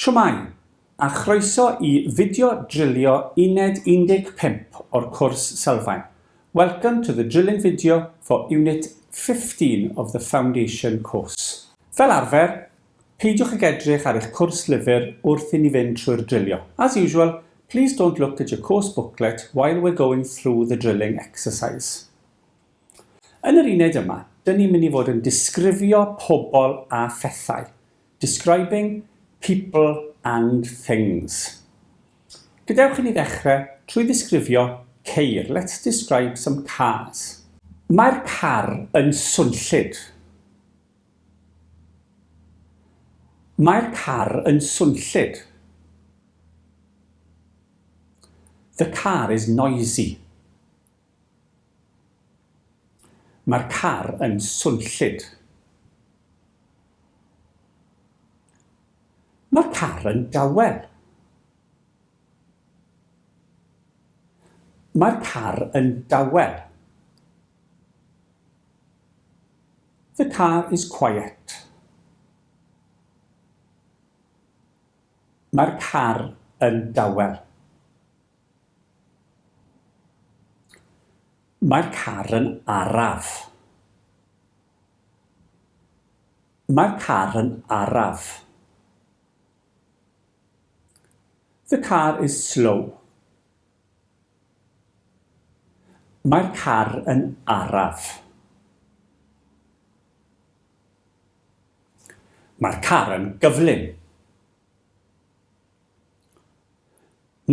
Shwmae, a chroeso i fideo drilio Uned 15 o'r cwrs Sylfaen. Welcome to the drilling video for Unit 15 of the Foundation course. Fel arfer, peidiwch ag edrych ar eich cwrs lyfr wrth i ni fynd trwy'r drilio. As usual, please don't look at your course booklet while we're going through the drilling exercise. Yn yr uned yma, dyn ni'n mynd i fod yn disgrifio pobl a phethau. Describing people and things. Gadewch i ni ddechrau trwy ddisgrifio ceir. Let's describe some cars. Mae'r car yn swnllyd. Mae'r car yn swnllyd. The car is noisy. Mae'r car yn swnllyd. Mae'r car yn dawel. Mae'r car yn dawel. The car is quiet. Mae'r car yn dawel. Mae'r car yn araf. Mae'r car yn araf. The car is slow. Mae'r car yn araf. Mae'r car yn gyflym.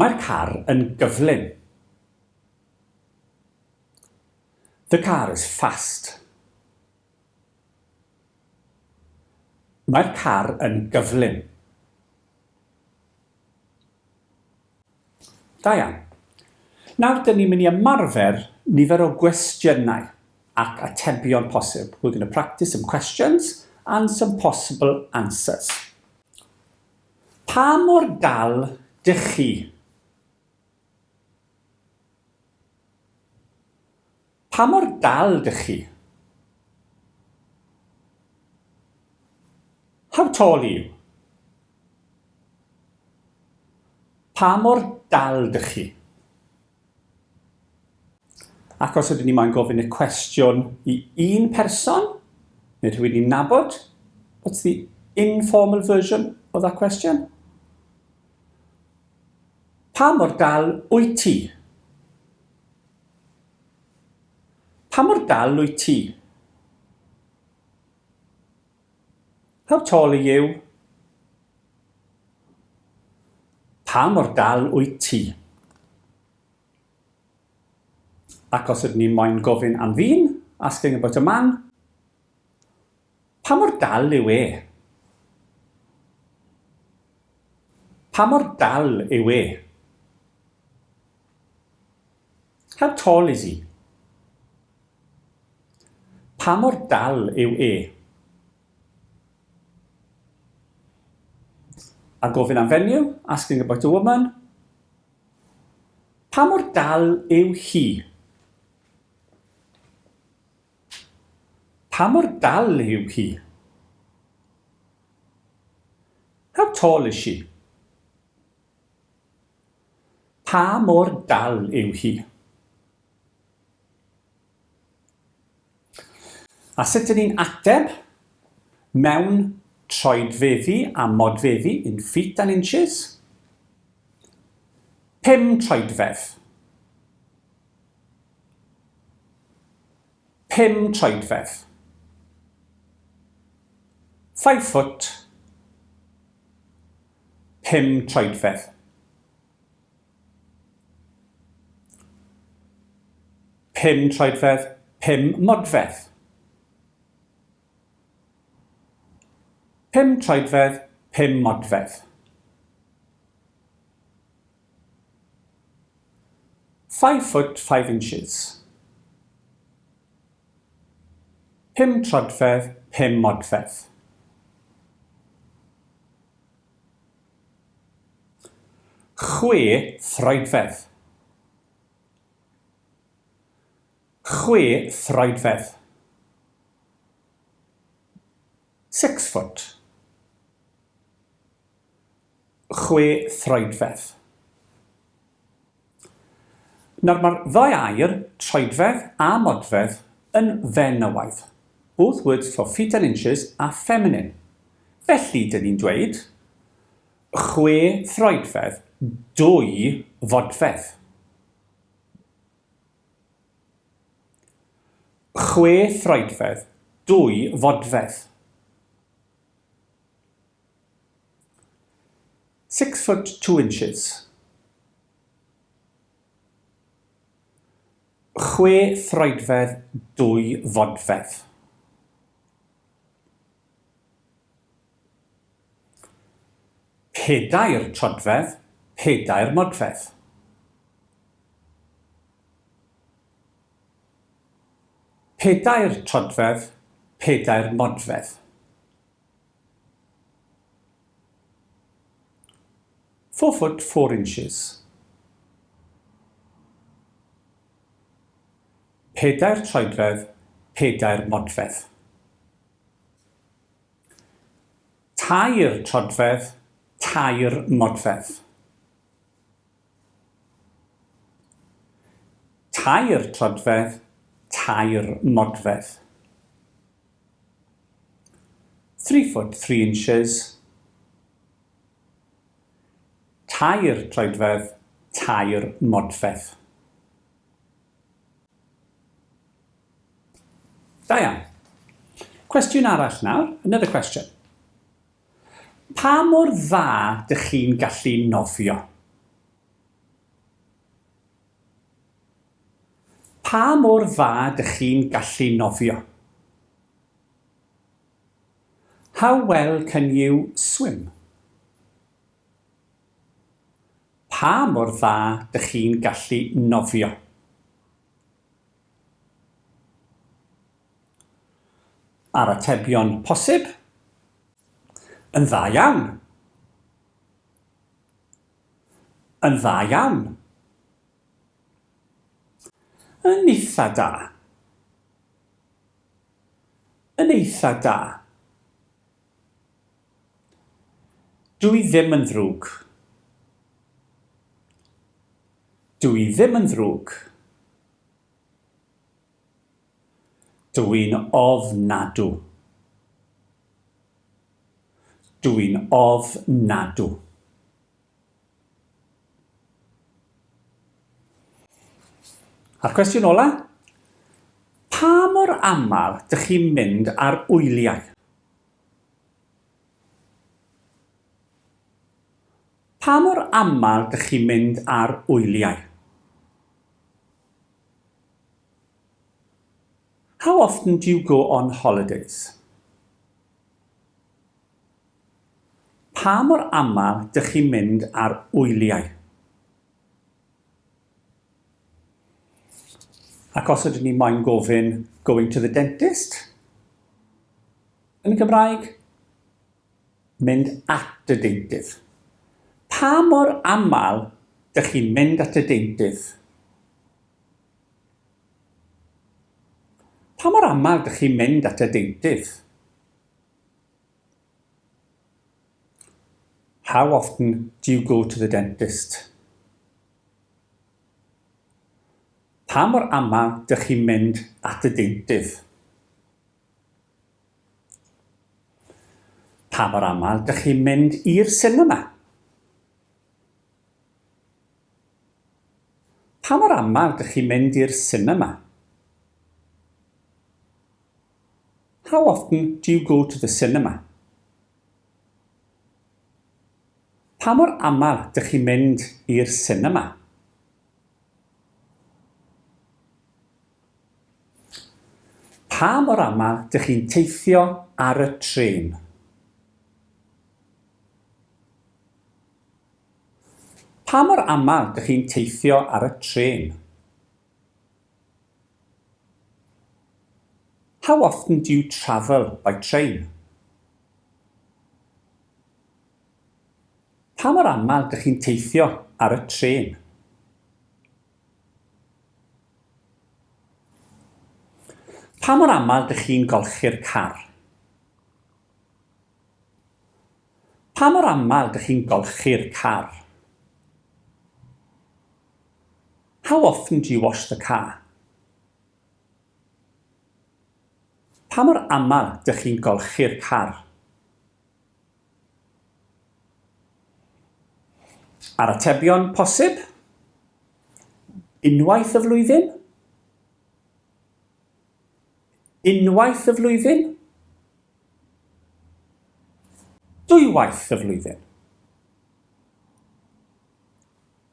Mae'r car yn gyflym. The car is fast. Mae'r car yn gyflym. Da iawn. Nawr, dyn ni'n mynd i ymarfer nifer o gwestiynau ac atebion posib. We're going to practice some questions and some possible answers. Pa mor dal dych chi? Pa mor dal dych chi? How tall are you? Pa mor dal dych chi? Ac os ydyn ni moyn gofyn y cwestiwn i un person, neu rhywun ni'n nabod, what's the informal version of that question? Pa mor dal wyt ti? Pa mor dal wyt ti? How tall are you? Pa mor dal wyt ti? Ac os ydyn ni moyn gofyn am ddyn, asking about a man, pa mor dal yw e? Pa mor dal yw e? How tall is he? Pa mor dal yw e? A gofyn am fenyw, asking about a woman, Pa mor dal yw hi? Pa mor dal yw hi? How tall is she? Pa mor dal yw hi? A sut ydyn ni'n ateb? Mewn troedfeddi a modfeddi, in feet and inches. 5 troedfedd. 5 troedfedd. 5 foot. 5 troedfedd. 5 troedfedd, 5 modfedd. 5 troedfedd, 5 modfedd. 5 foot 5 inches. 5 troedfedd, 5 modfedd. 6 throedfedd. 6 throedfedd. 6 foot. Chwe throedfedd. Nawr mae'r ddau air, troedfedd a modfedd, yn fenywaidd. Both words for feet and inches are feminine. Felly, dyn ni'n dweud, chwe throedfedd, dwy fodfedd. Chwe throedfedd, dwy fodfedd. 6 foot 2 inches. Chwe throedfedd, dwy fodfedd. Pedair troedfedd, pedair modfedd. Pedair troedfedd, pedair modfedd. 4 foot 4 inches. Pedair troedfedd, pedair modfedd. Tair troedfedd, tair modfedd. Tair troedfedd, tair modfedd. 3 foot 3 inches. Tair troedfedd, tair modfedd. Da iawn. Cwestiwn arall nawr, another question. Pa mor dda dych chi'n gallu nofio? Pa mor dda dych chi'n gallu nofio? How well can you swim? Pa mor dda dych chi'n gallu nofio? A'r atebion posib? Yn dda iawn. Yn dda iawn. Yn eitha da. Yn eitha da. Dw i ddim yn ddrwg. Dw i ddim yn ddrwg. Dw i'n ofnadw. Dw i'n ofnadw. A'r cwestiwn ola, pa mor aml dych chi'n mynd ar wyliau? Pa mor aml dych chi'n mynd ar wyliau? How often do you go on holidays? Pa mor aml dych chi'n mynd ar wyliau? Ac os ydyn ni moyn gofyn going to the dentist yn y Gymraeg, mynd at y deintydd. Pa mor aml dych chi'n mynd at y deintydd? Pa mor aml dych chi'n mynd at y deintydd? How often do you go to the dentist? Pa mor aml dych chi'n mynd at y deintydd? Pa mor aml dych chi'n mynd i'r sinema? Pa mor aml dych chi'n mynd i'r sinema? How often do you go to the cinema? Pa mor aml dych chi'n mynd i'r sinema? Pa mor aml dych chi'n teithio ar y trên? Pa mor aml dych chi'n teithio ar y trên? How often do you travel by train? Pa mor aml dych chi'n teithio ar y trên? Pa mor aml dych chi'n golchi'r car? Pa mor aml dych chi'n golchi'r car? How often do you wash the car? Pa mor aml dych chi'n golchi'r car? A'r atebion posib? Unwaith y flwyddyn? Unwaith y flwyddyn? Dwywaith y flwyddyn.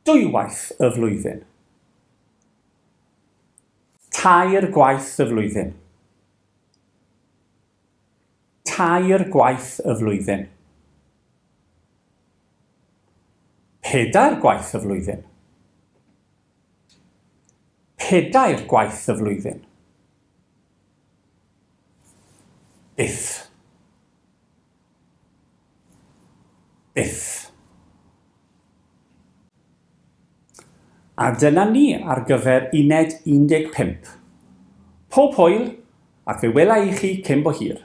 Dwywaith y flwyddyn. Tair gwaith y flwyddyn. Tair gwaith y flwyddyn. Pedair gwaith y flwyddyn. Pedair gwaith y flwyddyn. Byth. Byth. A dyna ni ar gyfer uned 15. Pob hwyl, ac fe wela i chi cyn bo hir.